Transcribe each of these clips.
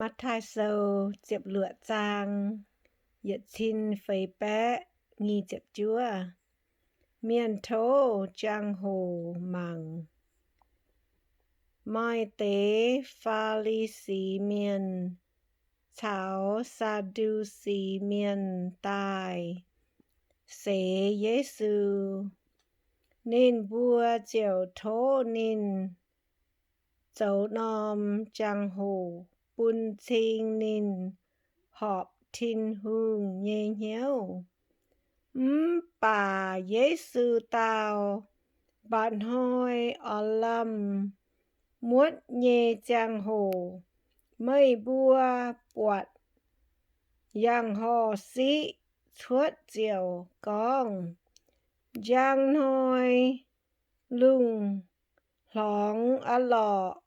Matv^taai Sou ziepc luoqc zaang, yietc cin feix baeqv nyic ziepc juov. Mienh tov jangx-hoc mangc. Maaih deix Faa^li^si Mienh caux Saa^ndu^si Mienh daaih seix Yesu. Ninh mbuo ziouc tov ninh zoux norm jangx-hoc bun cing ninh horpc Tin-Hungh nyei hnyouv. Mv baac Yesu dau, Mba'hnoi oix lamh muotv nyei ziangh hoc, meih mbuo buatc yangh horh siqv cuotv ziouc gorngv, Njang hnoi lungh hlorngx aqv lorqc.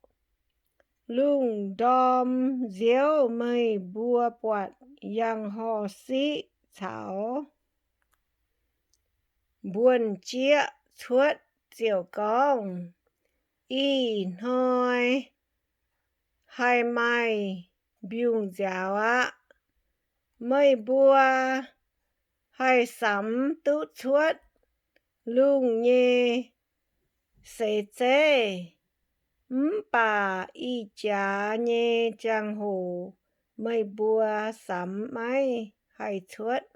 Lungh ndorm nziouv meih mbuo buatc yangh horh siqv caux mbuonx-jieqv cuotv ziouc gorngv, Ih hnoi haih maaih mbiungc nziaaux aqv. Meih mbuo haih samx duqv cuotv lungh nyei seix zeiv, mv baac ih jaax nyei jangx-hoc meih mbuo samx maiv haih cuotv.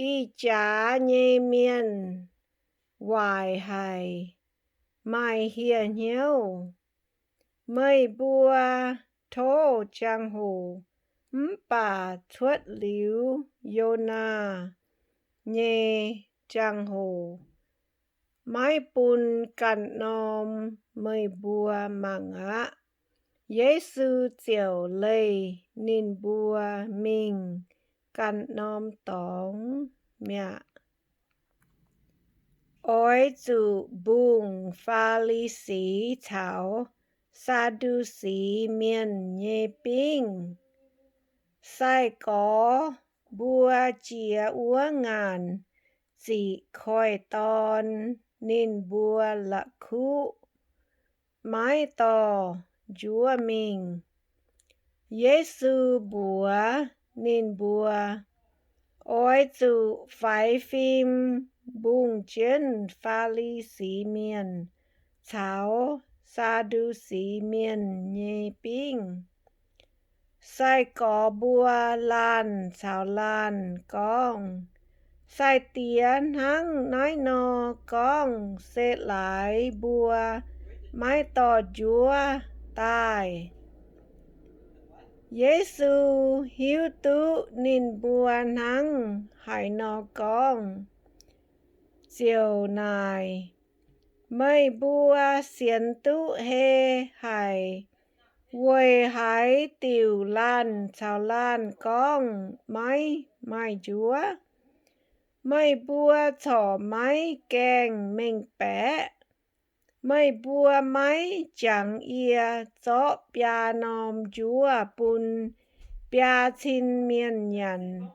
Ih jaax nyei mienh waaic haic, maaih hieh hnyouv. Meih mbuo tov jangx-hoc mv baac cuotv liuz Yonaa nyei jangx-hoc, maiv bun ganh norm meih mbuo mangc aqv. Yesu ziouc leih ninh mbuo mingh ganh norm dorngx mi'aqv. Oix zuqc mbungh Faa^li^si caux Saa^ndu^si Mienh nyei bingv. Sai-gorx mbuo jiex wuov ngaanc ziqc koiv-dorn, ninh mbuo la'kuqv maiv dorh njuov mingh. Yesu mbuox ninh mbuo, Oix zuqc faix fim mbungh jienv Faa^li^si Mienh caux Saa^ndu^si Mienh nyei bingv. Sai-gorx mbuo laanh caux laanh gorngv, Sai-Diex hnangv naaiv nor gorngv se laaix mbuo maiv dorh njuov daaih. Yesu hiuv duqv ninh mbuo hnangv haaix nor gorngv, ziouc naaic, Meih mbuo sienx duqv hei haic. Weic haaix diuc laanh caux laanh gorngv maiv maaih njuov? Meih mbuo corc maiv gaengh mengh baeqv. Meih mbuo maiv jangx yie zorqv biaa norm njuov bun biaa cin mienh nyanc.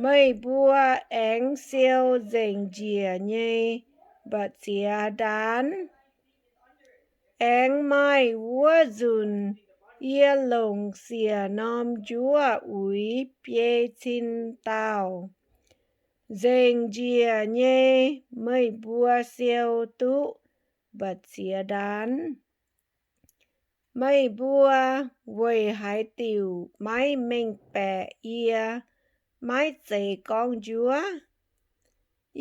Meih mbuo aengx siou nzengc njiec nyei mbu'ziex ndaanv. Aengx maaih wuov nzunc yie longc siec norm njuov uix biei cin dauh. Nzengc njiec nyei meih mbuo siou duqv mbu'ziex ndaanv. Meih mbuo weic haaix diuc maiv mengh baeqc yie maiv zeiz gorngv njuov?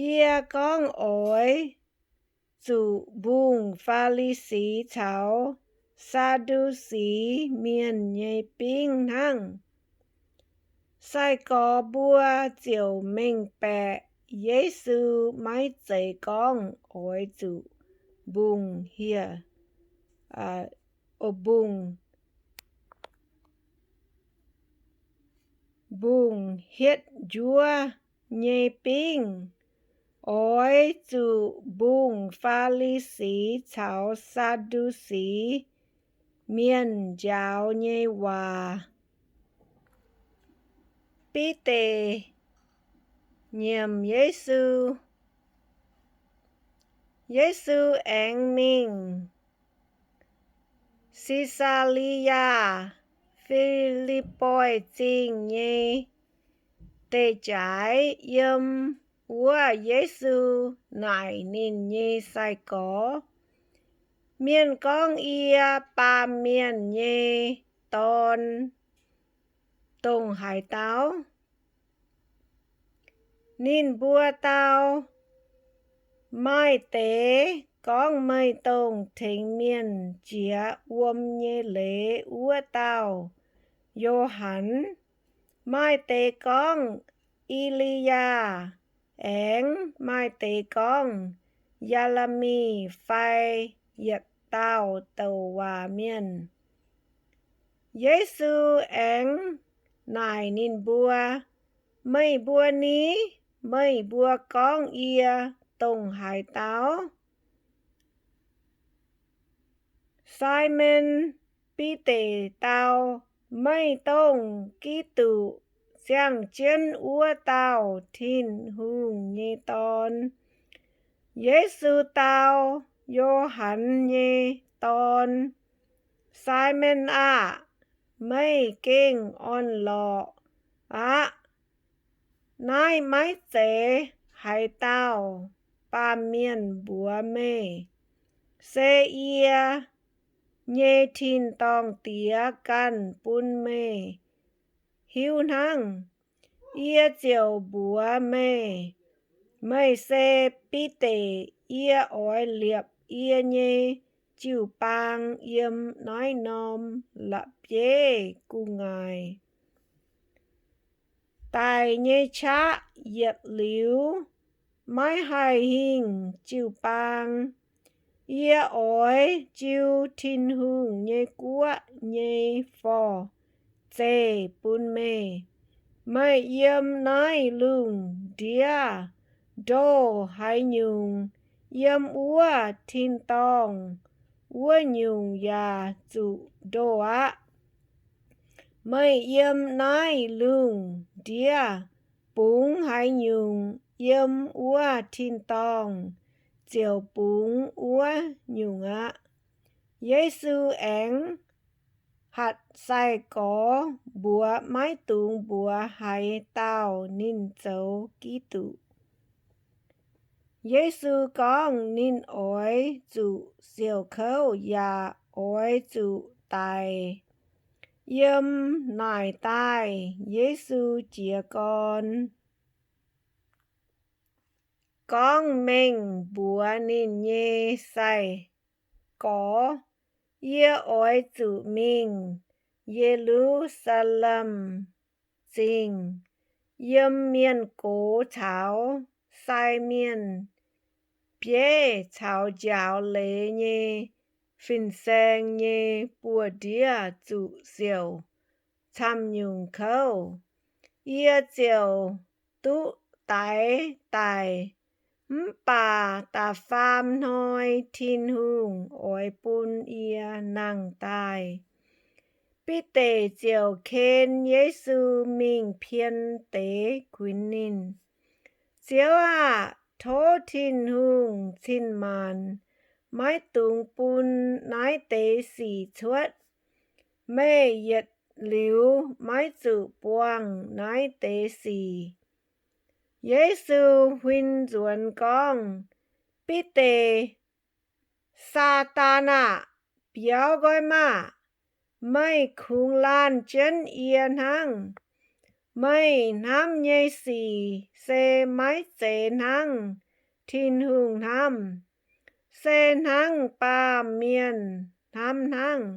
Yie gorngv oix zuqc mbungh Faa^li^si caux Saa^ndu^si Mienh nyei bingv hnangv. Sai-gorx mbuo ziouc mengh baeqc Yesu maiv zeiz gorngv oix zuqc mbungh hieh, mbungh, mbungh hietv njuov nyei bingv. Oix zuqc mbungh Faa^li^si caux Saa^ndu^si Mienh njaaux nyei waac. Bide nyiemc Yesu. Yesu aengx mingh Se^saa^li^yaa. Fi^lipv^poi Zingh nyei deic-jaaix yiem wuov Yesu naaic ninh nyei sai-gorx, Mienh gorngv yie, Baamh Mienh nyei Dorn, dongh haaix dauh? Ninh mbuo dau, Maaih deix gorngv meih dongh tengx mienh jiex wuom nyei leiz wuov dauh Yo^han. Maaih deix gorngv E^li^yaa, aengx maaih deix gorngv Ye^le^mi fai yietc dauh douc waac mienh. Yesu aengx naaic ninh mbuo, Meih mbuo ni? Meih mbuo gorngv yie dongh haaix dauh? Simon Bide dau, Meih dongh Giduc, ziangh jienv wuov dauh Tin-Hungh nyei Dorn. Yesu dau, Yo^han nyei dorn, Simon aah! Meih gengh orn-lorqc aqv. Naaiv maiv zeiz haaix dauh baamh mienh mbuox meih. Se yie nyei tin-dorngh Diex ganh bun meih hiuv hnangv. Yie ziouc mbuox meih, meih se Bide. Yie oix liepc yie nyei jiu-baang yiem naaiv norm la'bieiv gu'nguaaic. Daic nyei qaqv yietc liuz maiv haih hingh jiu-baang. Yie oix jiu Tin-Hungh nyei guoqv nyei forv-zeih bun meih. Meih yiem naaiv lungh ndiev ndoh haaix nyungc, yiem wuov tin-dorngh wuov nyungc yaac zuqc ndoh aqv. Meih yiem naaiv lungh ndiev bungx haaix nyungc, yiem wuov tin-dorngh ziouc bungx wuov nyungc aqv. Yesu aengx hatc sai-gorx mbuox maiv dungx mbuox haaix dauh ninh zoux Giduc. Yesu gorngv ninh oix zuqc siouc kouv yaac oix zuqc daic. Yiem naaic daaih Yesu jiez gorn gorngv mengh mbuox ninh nyei sai-gorx, Yie oix zuqc mingh Ye^lu^saa^lem Zingh, yiem mienh gox caux sai mienh, bieiv caux njaaux leiz nyei fin-saeng nyei buoz-ndiev zuqc siouc camv-nyungc kouv. Yie ziouc duqv daix daic, mv baac da'faam hnoi Tin-Hungh oix bun yie nangh daaih. Bide ziouc ken Yesu mingh pien deix kuinx ninh, Ziouv aah! Tov Tin-Hungh cin-maanc maiv dungx bun naaiv deix sic cuotv. Meih yietc liuz maiv zuqc buangh naaiv deix sic. Yesu huin nzuonx gorngv, Bide, Saadaan aah! Biaux nqoi maah! Meih kungx laanh jienv yie hnangv. Meih hnamv nyei sic se maiv zeiz hnangv Tin-Hungh hnamv, se hnangv baamh mienh hnamv hnangv.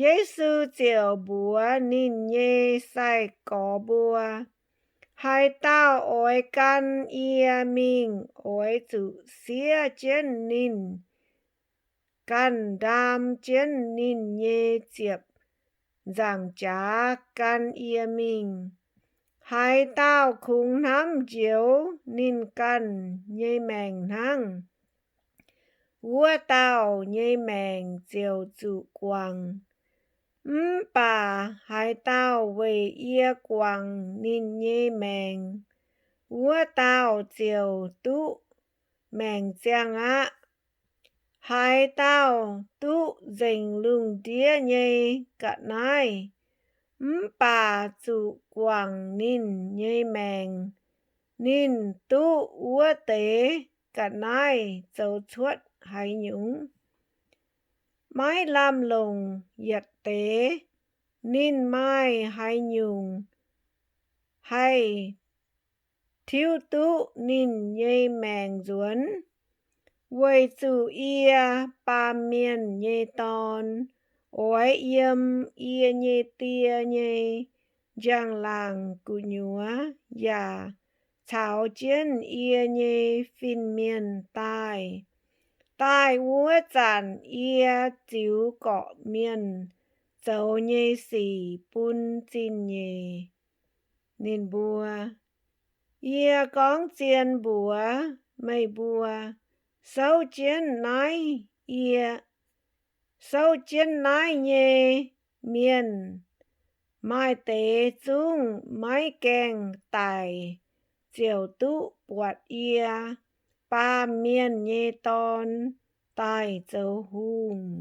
Yesu ziouc mbuox ninh nyei sai-gorx mbuo, Haaix dauh oix gan yie mingh oix zuqc siev jienv ninh, ganh ndaam jienv ninh nyei ziepc nzaangc jaax gan yie mingh. Haaix dauh kungx hnamv njoux ninh ganh nyei maengc hnangv, wuov dauh nyei maengc ziouc zuqc guangc. Mv baac haaix dauh weic yie guangc ninh nyei maengc, wuov dauh ziouc duqv maengc ziangh aqv. Haaix dauh duqv nzengc lungh ndiev nyei ga'naaiv mv baac zuqc guangc ninh nyei maengc, ninh duqv wuov deix ga'naaiv zoux cuotv haaix nyungc? Maiv lamh longc yietc deix, ninh maaih haaix nyungc haih tiuv duqv ninh nyei maengc nzuonx? Weic zuqc yie, Baamh Mienh nyei Dorn, oix yiem yie nyei Die nyei njang-laangc gu'nyuoz yaac caux jienv yie nyei fin-mienh daaih. Daaih wuov zanc yie ziux gorqv-mienh zoux nyei sic bun zingh nyeic ninh mbuo. Yie gorngv zien mbuox meih mbuo, souv jienv naaiv, yie, souv jienv naaiv nyei mienh, maaih deix zungv maiv gaengh daic ziouc duqv buatc yie, Baamh Mienh nyei Dorn, daaih zoux hungh.